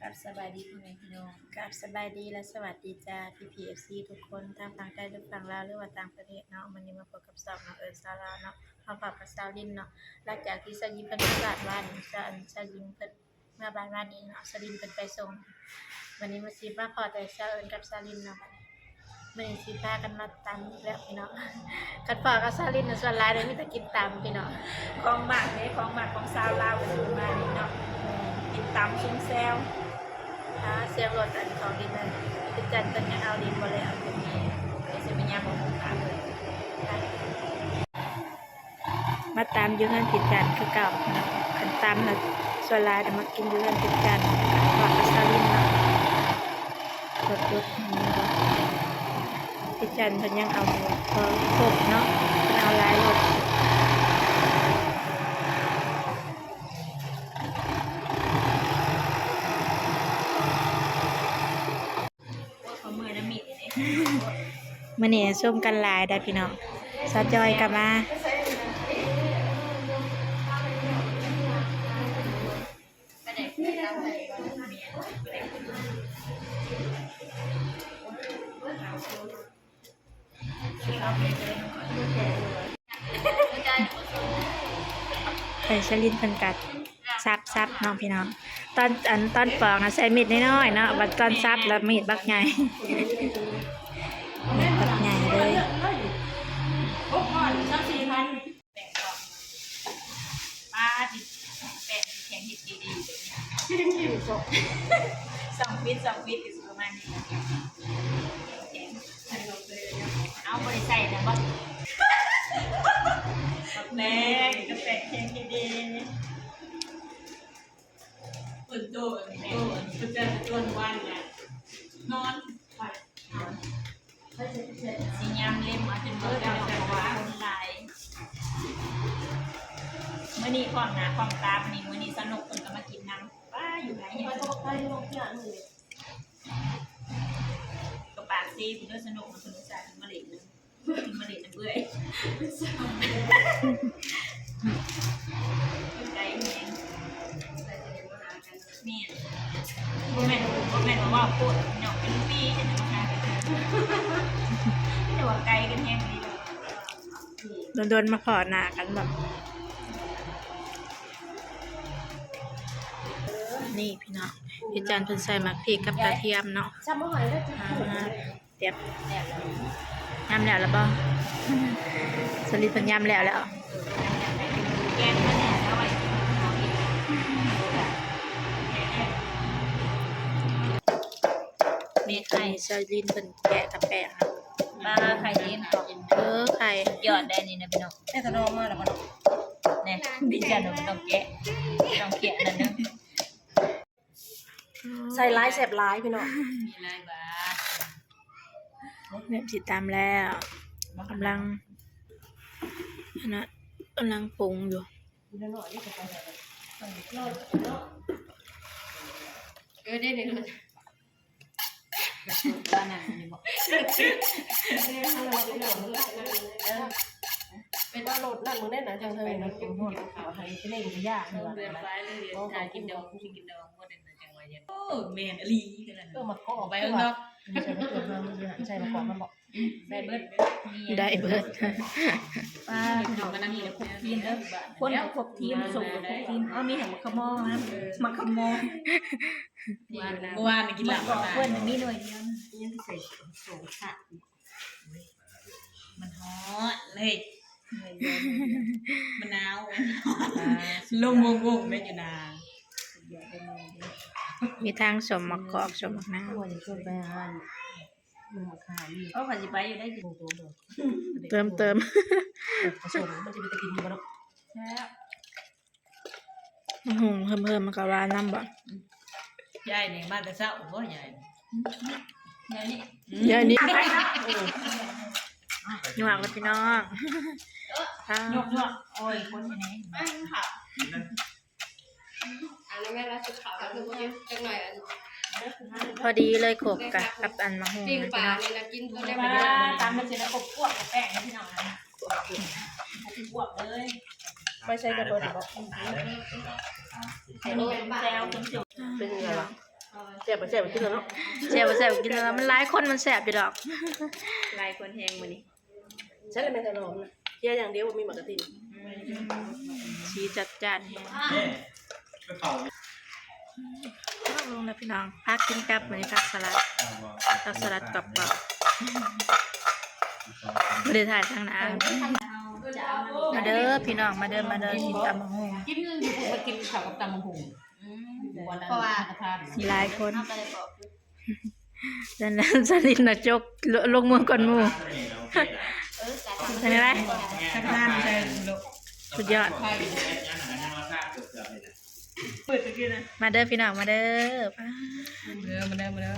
ກັບສະບາຍດີພໍ່ແມ່ພີ່ນ້ອງ ກັບສະບາຍດີ ແລະ ສະຫວັດດີຈ້າ ພີ່ໆ ເອັຟຊີ ທຸກຄົນ ທັງຝັ່ງໄທ ຫຼື ຝັ່ງລາວ ຫຼືວ່າຕ່າງປະເທດເນາະ. ມື້ນີ້ມາພົບກັບຊ່ອງນ້ອງເອີນ ຊາວລາວເນາະ ມາພ້ອມກັບສາວລິນເນາະ. ຫຼັງຈາກທີ່ສາວຍິງເພິ່ນມາບ້ານວານນີ້ ສາວ ສາວຍິງເພິ່ນມາບ້ານວານນີ້ເນາະ ສາວລິນເພິ່ນໄປສົ່ງ. ມື້ນີ້ມາຊິມາພໍ້ແຕ່ສາວເອີນກັບສາວລິນເນາະ. ມື້ນີ້ຊິພາກັນມາຕຳອີກແລ້ວພີ່ນ້ອງ. ຄັນພໍ້ກັບສາວລິນນະ ສ່ວນຫຼາຍເດ້ມີແຕ່ກິນຕຳພີ່ນ້ອງ. ຂອງມັກເດ້ ຂອງມັກຂອງຊາວລາວກໍຄືມານີ້ເນາະ ກິນຕຳຊຸມແຊວ. ອ່າ ສຽງລົດອັນຂອງດິນນັ້ນ ຄືຈັນເພິ່ນຍັງເອົາດິນບໍ່ແລ້ວ ເພິ່ນມີ ເພິ່ນຊິມາຍາມບໍ່ຮູ້ຕາເພິ່ນ. ມາຕຳຢູ່ເຮືອນພີ່ຈັນຄືເກົ່າ. ຄັນຕຳນະ ສ່ວນຫຼາຍນະມາກິນຢູ່ເຮືອນພີ່ຈັນ ເພາະວ່າສາວລິນເນາະ ລົດ ລົດ ພີ່ຈັນເພິ່ນຍັງເອົາບໍ່ຄົບເນາະ ເພິ່ນເອົາຫຼາຍລົດ. ມື້ນີ້ຊຸມກັນຫຼາຍໄດ໋ພີ່ນ້ອງ ສາວຈອຍກໍມາ. ໄປສະລິນເພິ່ນກະສັບໆ ເນາະພີ່ນ້ອງ. ຕອນ ອັນ ຕອນປອກນະໃຊ້ມີດນ້ອຍໆ ເນາະ ບັດຕອນສັບລະມີດບັກໃຫຍ່ ມີດບັກໃຫຍ່ເລີຍ. ປາດ ແປ້ງແຂງເຮັດດີໆ ແບບນີ້ ກິນກິນ ສອງ ສອງຟິດ ສອງຟິດ ກໍຊິປະມານນີ້ແຫຼະ ແຂງ. ເອົາ ບໍ່ໄດ້ໃສ່ນະບໍ່ ບັກແຕງກັບແປ້ງແຂງເຮັດດີ. ເພິ່ນໂຕ ໂຕ ເພິ່ນຈະຊວນວານນະ ນອນ ຊິຍາມເລັມເອົາຈົນເບິດ ເພາະວ່າຄົນຫຼາຍ. ມື້ນີ້ພ້ອມໜ້າພ້ອມຕາ ມື້ນີ້ ມື້ນີ້ສະໜຸກເພິ່ນກໍມາກິນນຳ. ປ້າ ຢູ່ໃນເຮືອນ ກໍປາກເຊພຸ້ນເດີ ສະໜຸກ ເພິ່ນອຸດສ່າມາເຫຼັ້ນນຳ ມາເຫຼັ້ນນຳເອື້ອຍ ໄກແຮງ. ແມ່ນ ບໍ່ແມ່ນ ບໍ່ແມ່ນວ່າເວົ້າໂພດເນາະ ເປັນປີຈັ່ງຊິມາຫາກັນ ແຕ່ວ່າໄກກັນແຮງອີ່ຫຼີ. ດົນໆມາພໍ້ໜ້າກັນເນາະ. ນີ້ພີ່ນ້ອງ ພີ່ຈັນເພິ່ນໃສ່ໝາກພິກກັບກະທຽມເນາະ. ອ່າ ຕຽມ ຍຳແລ້ວລະບໍ່? ສະລິດເພິ່ນຍຳແລ້ວແລ້ວ. ນີ້ໄຂ່ ສະລິນເພິ່ນແກະກະແປງ. ມາໄຂ່ເຕັມເນາະ ເອີ ໄຂ່ ຍອດໄດ໋ນີ້ນະພີ່ນ້ອງ. ແຕ່ຕະດອງມາແລ້ວບໍ່ເນາະ? ແນ່ ດີຈັງ ບໍ່ຕ້ອງແກະ ບໍ່ຕ້ອງແກະນັ້ນເດີ. ໃສ່ຫຼາຍແຊບຫຼາຍພີ່ນ້ອງ. ມີຫຼາຍບາດ ເລີ່ມຊິຕຳແລ້ວ ກຳລັງ ອັນນະ ກຳລັງປຸງຢູ່. ເອີ ເດ້ ເດ້ ເປັນວ່າໂລດນັ້ນມື້ນັ້ນນະ ຈັ່ງເທິງນະ ໃຫ້ເລັ່ງກະຢາກ ເດືອນປາຍເລີຍ ຖ້າກິນດອງ ກິນດອງບໍ່ໄດ້ ໂອ້ ແມ່ນອີ່ຫຼີ. ເອີ ໝາກກອກ ໄປເບິ່ງເນາະ ໃສ່ໝາກກອກນຳບໍ່? ໄດ້ເບິດ ໄດ້ເບິດ. ປ້າ ພີ່ນ້ອງ ອັນນີ້ລະຄົບທີມເດີ ຄົນກໍຄົບທີມ ສົມກໍຄົບທີມ. ເອົາ ມີຫຍັງ ໝາກຂະມໍນຳ ໝາກຂະມໍ. ເມື່ອວານນີ້ກິນຫຼາຍ ເພິ່ນມີໜ່ວຍດຽວ ຍັງໃສ່ສອງຊາດ. ມັນຮ້ອນເລີຍ ມັນໜາວ ລົມວົງໆ ແມ່ນຢູ່ນາ. ມີທັງສົ້ມໝາກກອກ ສົ້ມໝາກນາວ. ເອົາ ຂ້ອຍຊິໄປຢູ່ໄດ້ກິນໂຕເດີ ເຕີມໆ ມັນຊິເປັນຕາກິນຢູ່ບໍ່ເນາະ? ແຊບ. ຫຸ່ງເຮີມໆ ມັນກະຫວານນຳບໍ່? ຍາຍນີ້ມາແຕ່ເຊົ້າບໍ່ ຍາຍ? ຍາຍນີ້ ຍາຍນີ້ ຍວກເລີຍພີ່ນ້ອງ. ເອີ ຍວກໆ ໂອ້ຍ ຄົນນີ້ ອັນນັ້ນແມ່ນວ່າສຸດເຂົາກໍຄືບໍ່ກິນຈັກໜ້ອຍ. ອັນ ພໍດີເລີຍ ຄົບກະກັບອັນໝາກຫຸ່ງ ປີ້ງປານີ້ລະກິນຕົວໃດ ຕຳແລ້ວຊິໄດ້ຄົບຄວບກັບແປ້ງພີ່ນ້ອງ. ຄວບເລີຍ ໄປໃສ່ກະເບີດບໍ່? ເປັນແຈ່ວ ເປັນແຈ່ວ ເປັນຫຍັງລະ? ຫວາ ແຊບບໍ່ແຊບກໍກິນແລ້ວເນາະ ແຊບບໍ່ແຊບກໍກິນແລ້ວ ມັນຫຼາຍຄົນມັນແຊບຢູ່ດອກ ຫຼາຍຄົນແຮງມື້ນີ້ ໃຊ່ແລ້ວແມ່ນຕະຫຼອມນະ ເຄຍຢ່າງດຽວບໍ່ມີໝາກກະທິນ ສີຈັດຈ້ານແຮງ ລົງແລ້ວພີ່ນ້ອງ ຜັກກິນກັບ ມື້ນີ້ຜັກສະຫຼັດ ຜັກສະຫຼັດກອບໆ ບໍ່ໄດ້ຖ່າຍທາງໜ້າ ມາເດີພີ່ນ້ອງ ມາເດີ ມາເດີ ກິນຕຳບັກຫຸ່ງ ກິນຢູ່ ມາກິນເຂົ້າກັບຕຳບັກຫຸ່ງ ອືມ ເພາະວ່າມີຫຼາຍຄົນ ເຮົາກໍໄດ້ບອກຢູ່ ສະລິດນະ ຈົກລົງເມືອງກ່ອນໝູ່ ເອີ ເປັນຈັ່ງໃດ ສະພານໃສ່ ສຸດຍອດ ມາເດີພີ່ນ້ອງ ມາເດີ ເດີ ມາເດີ ມາເດີ.